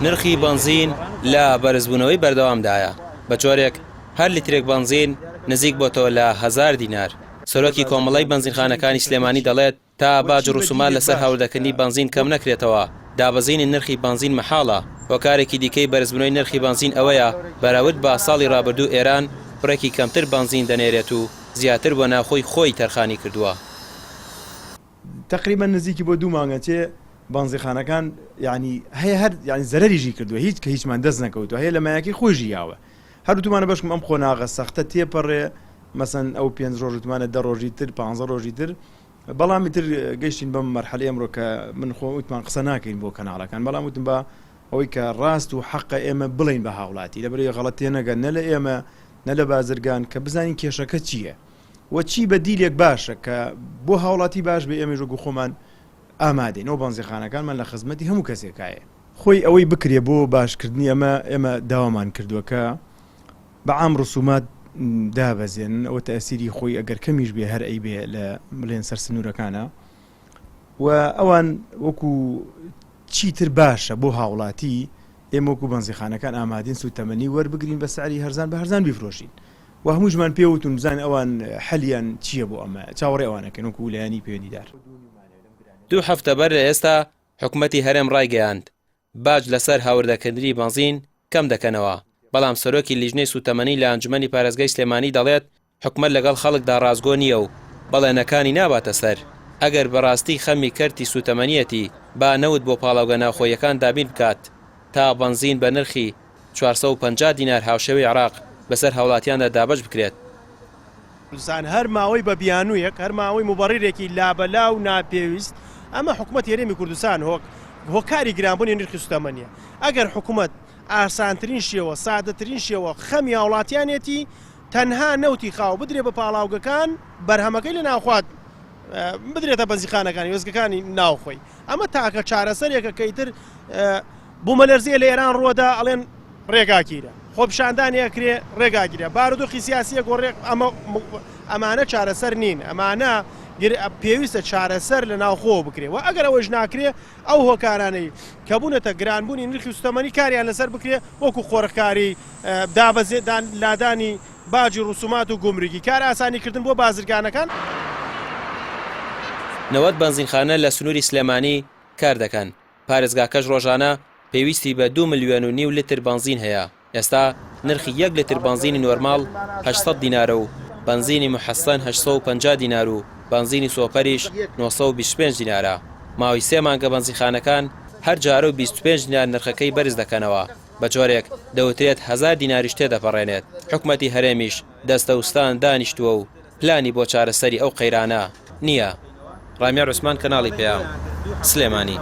نرخی بەنزین لە بەرزبوونەوەی بەردەوامدایە، بە جۆرێک هەر لیترێک بەنزین نزیک بۆتەوە لە هەزار دینار. سەرۆکی کۆمەڵەی بەنزینخانەکانی سلێمانی دەڵێت، تا باج و ڕسومات لەسەر هاوردەکردنی بەنزین کەم نەکرێتەوە، دابەزینی نرخی بەنزین مەحاڵە. هۆکارێکی دیکەی بەرزبوونەوەی نرخی بەنزین ئەوەیە، بەراورد بە ساڵی ڕابردوو ئێران بڕێکی کەمتر بەنزین دەنێرێت و زیاتر بۆ ناوخۆی خۆی تەرخانی کردووە. تەقریبەن نزیکی بۆ دوو مانگ ئەچێ بەنزیخانەکان یانی هەیە هەر یانی زەرەریشی کردووە هیچ کە هیچمان دەست نەکەوتووە هەیە لە مایەکەی خۆیشی یاوە هەر وتومانە بەشکم ئەم قۆناغە سەختە تێپەڕێ مەسەن ئەو پێنج ڕۆژ وتمانە دە ڕۆژی تر پانزە ڕۆژی تر بەڵام ئیتر گەیشتین بەم مەرحەلەی ئەمڕۆ کە من خۆ وتمان قسە ناکەین بۆ کەناڵەکان بەڵام وتم با ئەوەی کە ڕاست و حەقە ئێمە بڵێین بە هاوڵاتی لەبەرئەوەی غەڵەت تێنەگەن نە لە ئێمە نە لە بازرگان کە بزانین کێشەکە چییە و چی بەدیلێک باشە کە بۆ هاوڵاتی باش بێ ئێمەش وەکو خۆمان ئامادەین و بەنزیخانەکانمان لە خزمەتی هەموو کەسێکایە. خۆی ئەوەی بکرێ بۆ باشکردنی ئەمە ئێمە داوامان کردووە کە بە عام ڕسومات دابەزێنن ئەوە تەئسیری خۆی ئەگەر کەمیش بێ هەر ئەیبێ لە بڵێن سەر سنوورەکانە و ئەوان وەکو چیتر باشە بۆ هاوڵاتی ئێمە وەکو بەنزیخانەکان ئامادین سوتەمەنی وەربگرین بە سعری هەرزان بە هەرزان بیفرۆشین و هەمووشمان پێ وتون بزانین ئەوان حەلیان چییە بۆ ئەمە چاوەڕێ ئەوان ئەکەین وەکو لایەنی پەیوەندیدار. دوو هەفتە بەر لە ئێستا حکومەتی هەرێم ڕایگەیاند، باج لەسەر هاوردەکردنی بەنزین کەم دەکەنەوە، بەڵام سەرۆکی لیژنەی سوتەمەنی لە ئەنجومەنی پارێزگای سلێمانی دەڵێت، حکومەت لەگەڵ خەڵکدا ڕاستگۆ نییە و بەڵێنەکانی ناباتە سەر، ئەگەر بەڕاستی خەمی کەرتی سوتەمەنییەتی با نەوت بۆ پاڵاوگە ناوخۆییەکان دابین بکات تا بەنزین بە نرخی 450 دینار هاوشێوەی عێراق بەسەر هاوڵاتیاندا دابەش بکرێت. کوردستان هەر ماوەی بە بیانوویەک، هەر ماوەی موبەڕیرێکی لابەلا و ناپێویست، ئەمە حکومەتی هەرێمی کوردستان هۆک هۆکاری گرانبوونی نرخی سوتەمەنیە. ئەگەر حکومەت ئاسانترین شێوە، سادەترین شێوە خەمی هاوڵاتیانێتی، تەنها نەوتی خاو بدرێ بە پاڵاوگەکان، بەرهەمەکەی لە ناوخوات بدرێتە بەنزیخانەکانی وێستگەکانی ناوخۆی. ئەمە تاکە چارەسەرێکە کە ئیتر بوومەلەرزەیە لە ئێران ڕووەدا ئەڵێن ڕێگا گیرە، خۆپیشاندانی ئەکرێ ڕێگا گیرە، بارودۆخی سیاسی ئەگۆڕێ، ئەمە ئەمانە چارەسەر نین، ئەمانە پێویستە چارەسەر لە ناوخۆوە بکرێ و ئەگەر ئەوەیش ناکرێ ئەو هۆکارانەی کە بوونەتە گرانبوونی نرخی سوتەمەنی کاریان لەسەر بکرێ وەکو قۆرخکاری، دابەزێ لادانی باجی ڕسومات و گومرگی، کار ئاسانی کردن بۆ بازرگانەکان. 90 بەنزینخانە لە سنووری سلێمانی کار دەکەن، پارێزگاکەش ڕۆژانە پێویستی بە دوو ملیۆن و نیو لتر بەنزین هەیە، ئێستا نرخی یەک لتر بەنزینی نۆرماڵ 800 دینارە و بەنزینی موحەسەن 850 دینار و بەنزینی سۆپەریش 925 دینارە، ماوەی سێ مانگە بەنزینخانەکان هەر جارە و 25 دینار نرخەکەی بەرز دەکەنەوە، بە جۆرێک دەوترێت هەزار دیناریش تێدەپەڕێنێت، حکومەتی هەرێمیش دەستەوستان دانیشتووە و پلانی بۆ چارەسەری ئەو قەیرانە نییە. ڕامیار عوسمان کەناڵی پەیام، سلێمانی.